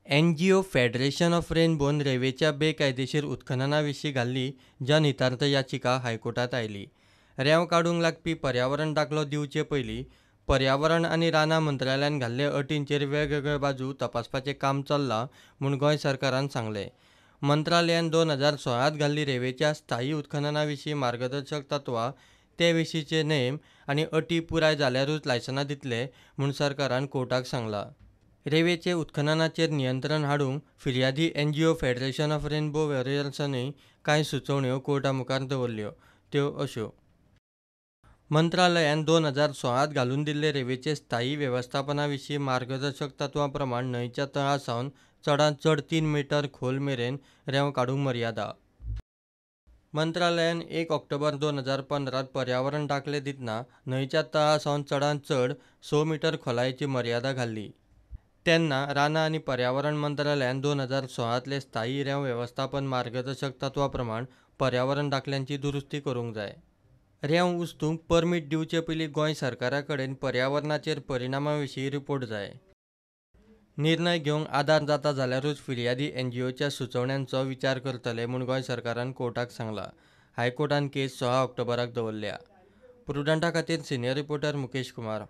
NGO federation of रेनबोन रेंवेच्या बेकायदेशीर उत्खनना विशीं घाल्ली जनहितार्थ याचिका हायकोर्टांत आयली. रेंव काडूंक लागपी पर्यावरण दाखलो दिवचे पयलीं पर्यावरण आनी रानां मंत्रालयान घाल्ले अटींचेर वेगवेगळ्यो बाजू तपासपाचें काम चल्लां म्हूण गोंय सरकारान सांगलें. मंत्रालयान 2016 त घाल्ली रेंवेच्या स्थायी उत्खनना विशीं मार्गदर्शक तत्वां, ते विशींचे नेम आनी अटी पुराय जाल्यारूच लायसनां दितले म्हूण सरकारान कोर्टाक सांगलां. रेंवेचे उत्खननाचेर नियंत्रण हाडूंक फिर्यादी एनजीओ फेडरेशन ऑफ रेनबो वॉरियर्सानूय कांय सुचोवण्यो कोर्टा मुखार दवरल्यो. त्यो अश्यो. मंत्रालयान 2016 त घालून दिल्ले रेंवेचे स्थायी वेवस्थापना विशीं मार्गदर्शक तत्वां प्रमाण न्हंयच्या तळा सावन चडांत चड 3 मिटर खोल मेरेन रेंव काडूंक मर्यादा. मंत्रालयान 1 ऑक्टोबर 2015 त पर्यावरण दाखले दितना न्हंयच्या तळा सावन चडांत चड 6 मिटर खोलायेची मर्यादा घाल्ली. तेन्ना रानां आनी पर्यावरण मंत्रालयान 2016 तले स्थायी रेंव वेवस्थापन मार्गदर्शक तत्वां प्रमाण पर्यावरण दाखल्यांची दुरुस्ती करूंक जाय. रेंव उस्तूंक परमीट दिवचे पयलीं गोंय सरकारा कडेन पर्यावरणाचेर परिणामा विशीं रिपोर्ट जाय. निर्णय घेवंक आदार जाता जाल्यारूच फिर्यादी एनजीओच्या सुचोवण्यांचो विचार करतले म्हूण गोंय सरकारान कोर्टाक सांगलां. हायकोर्टान केस 16 ऑक्टोबराक दवरल्या. प्रुडंटा खातीर सिनियर रिपोर्टर मुकेश कुमार.